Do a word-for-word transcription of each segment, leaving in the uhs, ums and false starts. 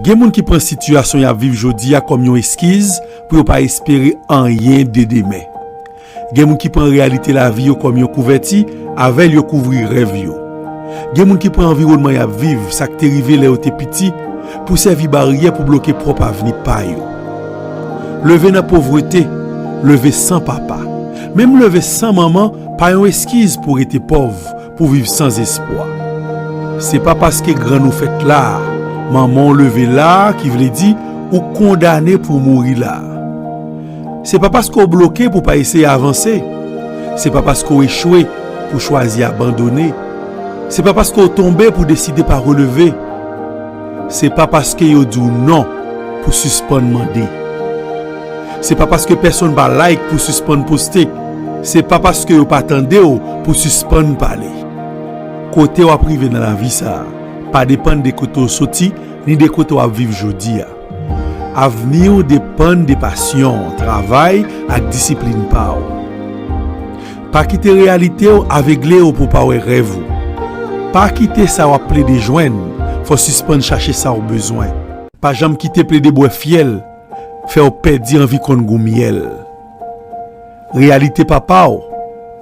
Gen moun ki pran sitiyasyon y ap viv jodi a kòm yon eskiz pou yo pa espere anyen de demen. Gen moun ki pran reyalite lavi yo kòm yon kouvèti, avè l yo kouvri rèv yo. Gen moun ki pran anviwònman y ap viv, sa k te rive lè yo te piti, pou sèvi baryè pou bloke pwòp avni pa yo. Leve nan povrete, leve san papa, menm leve san manman pa yon eskiz pou rete pòv, pou viv san espwa. Se pa paske grann ou fèt la a, manman w leve la a, ki vle di ou kondane pou w mouri la a. Se pa paske w bloke pou w pa eseye avanse. Se pa paske w echwe pou w chwazi abandone. Se pa paske w tonbe pou w deside pa releve. Se pa paske yo di w non pou w sispann mande. Se pa paske pèsonn pa like pou w sispann poste. Se pa paske yo pa tande w pou w sispann pale. Kote w ap rive nan lavi sa a pa depann de kote w soti ni de kote w ap viv jodi a. Avni w depann de pasyon w, travay ak disiplin pa w. Pa kite reyalite w avegle w pou w pa wè rèv ou. Pa kite sa w ap plede jwenn fè w sispann chache sa w bezwen. Pa janm kite plede bwè fyèl fè w pèdi anvi konn gou myèl. Reyalite pa pa w,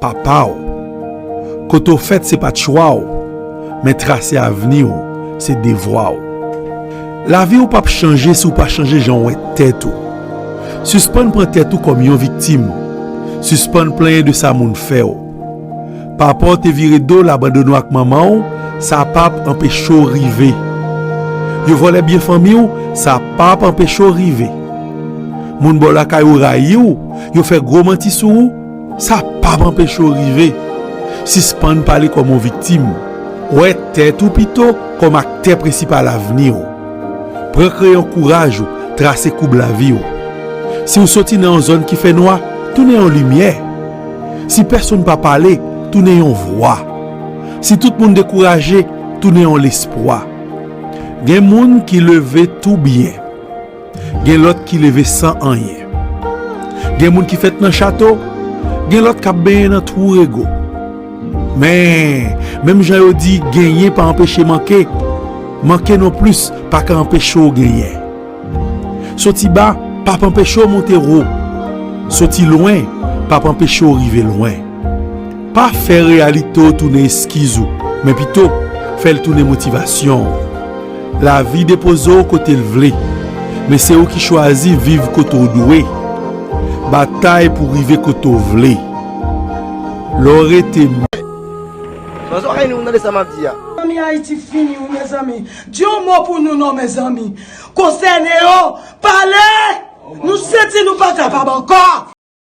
pa pa w. Kote w fèt se pa t chwa w, men trase avni w se devwa w. Lavi w p ap chanje si w pa chanje jan w wè tèt ou. Sispann pran tèt ou kòm yon viktim. Sispann plenyen de sa moun fè w. Papa w te vire do l abandone w ak manman w, sa p ap anpeche w rive. Yo vòlè byen fanmi w, sa p ap anpeche w rive. Moun bò lakay ou rayi w, yo fè gwo manti sou ou, sa p ap anpeche w rive. Sispann pale kòm yon viktim. Wè tèt ou pito kòm aktè prensipal avni w. Pran kreyon kouraj ou, trase koub lavi w. Si w soti nan yon zòn ki fè nwa, tounen yon limyè. Si pèsonn pa pale, tounen yon vwa. Si tout moun dekouraje, tounen yon lespwa. Gen moun ki leve tou byen. Gen lòt ki leve san anyen. Gen moun ki fèt nan chato, gen lòt k ap benyen nan twou rego. Men, menm jan yo di genyen pa anpeche manke, manke nonplis pa ka anpeche w genyen. Soti ba p ap anpeche w monte wo. Soti lwen p ap anpeche w rive lwen. Pa fè reyalite w tounen eskiz ou, men pito fè l tounen motivasyon w. Lavi depoze w kote l vle, men se ou ki chwazi viv kote w dwe. Batay pou rive kote w vle. Lè w rete Mezanmi, Ayiti fini wi, mezanmi. Di yon mo pou nou non, mezanmi. Konsène yo, pale! Nou santi nou pa kapab ankò.